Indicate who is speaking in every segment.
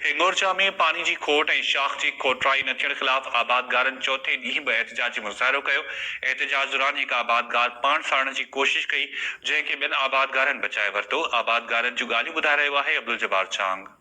Speaker 1: هنڱورجا ۾ پاڻي جي کوٽ ۽ شاخ جي کوٽرائي نه ٿيڻ خلاف آبادگارن چوٿين ڏينهن به احتجاجي مظاهرو ڪيو، احتجاج دوران هڪ آبادگار پاڻ ساڙڻ جي ڪوشش ڪئي، جنهن کي ٻين آبادگارن بچائي ورتو، آبادگارن جون ڳالهيون ٻڌائي رهيو آهي عبدالجبار چانگ.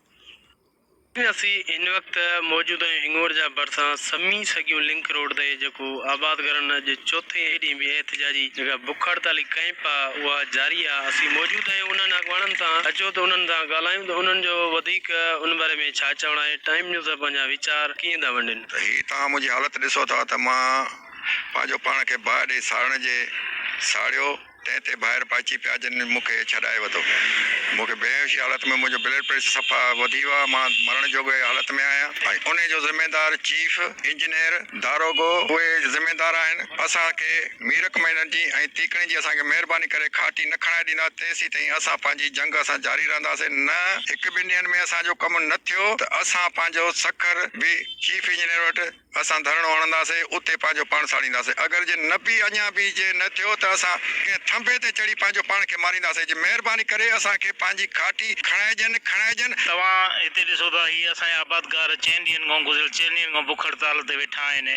Speaker 2: اسين هن وقت موجود آهيون هنڱورجا ڀرسان سمي سڳيون لنڪ روڊ تي جيڪو آبادگارن اڄ چوٿين ڏينهن به احتجاجي جيڪا بک هڙتالي ڪئمپ آ اها جاري آ اسين موجود آهيون انهن اڳواڻن سان اچو ته انهن سان ڳالهايون ته انهن جو وڌيڪ ان باري ۾ ڇا چوڻ آهي ٽائيم نيوز سان پنهنجا ويچار ڪيئن ٿا ونڊين.
Speaker 3: ته هي توهان منهنجي حالت ڏسو ٿا ته مان پنهنجو پاڻ کي باهه ڏئي ساڙڻ جي ساڙيو، تنهن تي ڀائر پهچي پيا جن مون کي ڇڏائي وڌو. مون کي بيهوشي حالت ۾ منهنجو بلڊ پريشر صفا وڌي ويو آهي، مان مرڻ جوڳي حالت ۾ آهيان ۽ انهي جو ذميدار چيف انجنيئر، داروغو اهي ذميدار آهن. اسان کي ميرڪ مهينن جي ۽ تيڪڻي جي اسان کي مهرباني ڪري کاٽي نه کڻائي ڏيندا تيسين تائين اسان پنهنجي جنگ اسان جاري رهنداسين نه هڪ ٻن ڏينهن ۾ اسان جو ڪم نه ٿيو ته اسان پنهنجو سکر به چيف انجنيئر وٽ اسان ڌرڻو هڻنداسين اتي پنهنجو پاڻ ساڙينداسين اگر جي نه به اڃا به جي نه ٿيو ته اسان ڪنهن ٿنڀي تي چڙهي پنهنجو پاڻ کي مارينداسين جي مهرباني ڪري اسان کي پنهنجي کاٽي کڻائجن کڻائجن.
Speaker 4: توهان هتي ڏسو ٿا هي اسان جا آبادگار چئن ڏينهن کان گذريل چئن ڏينهن کان بک هڙتال تي ويٺا آهن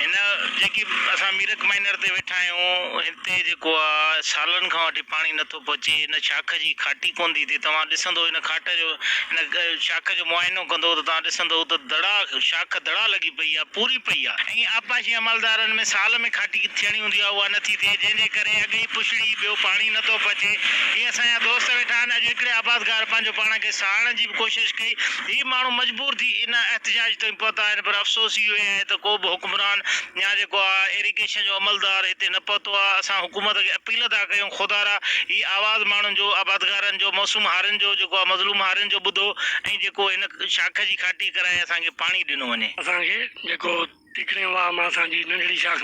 Speaker 4: هن جيڪي اسان ميرڪ مائنر تي ويٺا آهيون هتي جيڪو آ سالن کان وٺي پاڻي نٿو پهچي هن شاخ جي کاٽي ڪونه ٿي ٿئي توهان ڏسندو هن کاٽ جو هن شاخ جو معائنو ڪندو ته توهان ڏسندو ته دڙا شاخ دڙا لڳي پئي آ پوري پئي آ ۽ آبپاشي عملدارن ۾ سال ۾ کاٽي ٿيڻي هوندي آ اها نٿي ٿئي جنهن جي ڪري اڳ ئي پڇڙي ٻيو پاڻي نٿو پهچي هي اسان جا دوست ويٺا آهن اڄ هڪڙي آبادگار پنهنجو پاڻ کي ساڙڻ جي به ڪوشش ڪئي هي ماڻهو مجبور ٿي ان احتجاج تائين پهتا آهن پر افسوس اهو ئي آهي ته ڪو به حڪمران يا جيڪو آ ايريگيشن جو عملدار هتي نه پهتو آ اسان حڪومت کي اپيل ٿا ڪيون خدارا هي آواز ماڻهن جو آبادگارن جو معصوم هارين جو جيڪو آ مظلوم هارين جو ٻڌو ۽ جيڪو هن شاخ جي کاٽي ڪرائي اسان کي پاڻي ڏنو وڃي.
Speaker 5: اسان کي جيڪو ٽڪرين واهه مان اسان جي ننڍڙي شاخ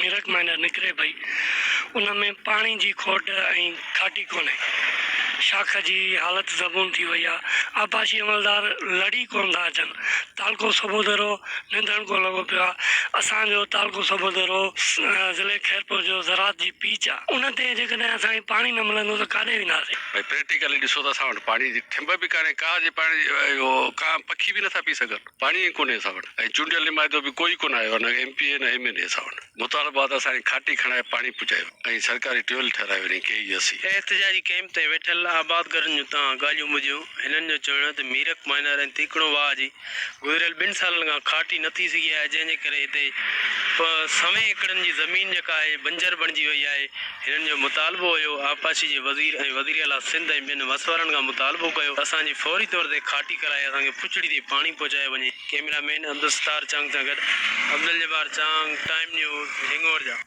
Speaker 5: ميرڪ مائنر نڪري پئي، ان ۾ پاڻي جي کوٽ ۽ کاٽي ڪونهي. شاخ جي حالت زبون ٿي وئي آهي. آبپاشي عملدار لڙي ڪونه ٿا اچن. تعلقو سوڀوديرو ننڌڻڪو لڳو پيو آهي. اسان جو تعلقو سوڀوديرو ضلعي خيرپور جو زراعت جي پيچ آهي. ان تي جيڪڏهن اسان کي پاڻي نه ملندو ته ڪاڏي وينداسين؟
Speaker 6: ڀئي پريڪٽيڪلي ڏسو ته اسان وٽ پاڻي جي ٺنب به ڪانهي، ڪاهه جي پاڻي جي اهو ڪانء پکي به نٿا پي سگهن. پاڻي ئي ڪونهي اسان وٽ ۽ چونڊيل نمائندو به ڪوئي ڪونه آيو آهي نه ايم پي اي نه ايم اين اي اسان وٽ مطالبو آهي ته اسان کي کاٽي کڻائي پاڻي پچايو ۽ سرڪاري ٽيويل ٺهرايو وڃي ڪي اي اسي.
Speaker 2: احتجاجي ڪئمپ تي ويٺل آبادگارن جون تان ڳالهيون ٻڌيون، هنن جو چوڻ هو ته ميرڪ مائنر ۽ تيڪڻو واهه جي گذريل ٻن سالن کان کاٽي نه ٿي سگهي آهي جنهن جي ڪري هتي سوين ايڪڙن جي زمين جيڪا آهي بنجر بڻجي وئي آهي، هنن جو مطالبو هيو آبپاشي جي وزير ۽ وزيراعليٰ سنڌ ۽ ٻين وس وارن کان مطالبو ڪيو ته اسان جي فوري طور تي کاٽي ڪرائي اسان کي پڇڙي تي پاڻي پهچايو وڃي ڪئميرا مين عبدالستار چانگ سان گڏ عبدالجبار چانگ ٽائيم نيوز هنڱورجا.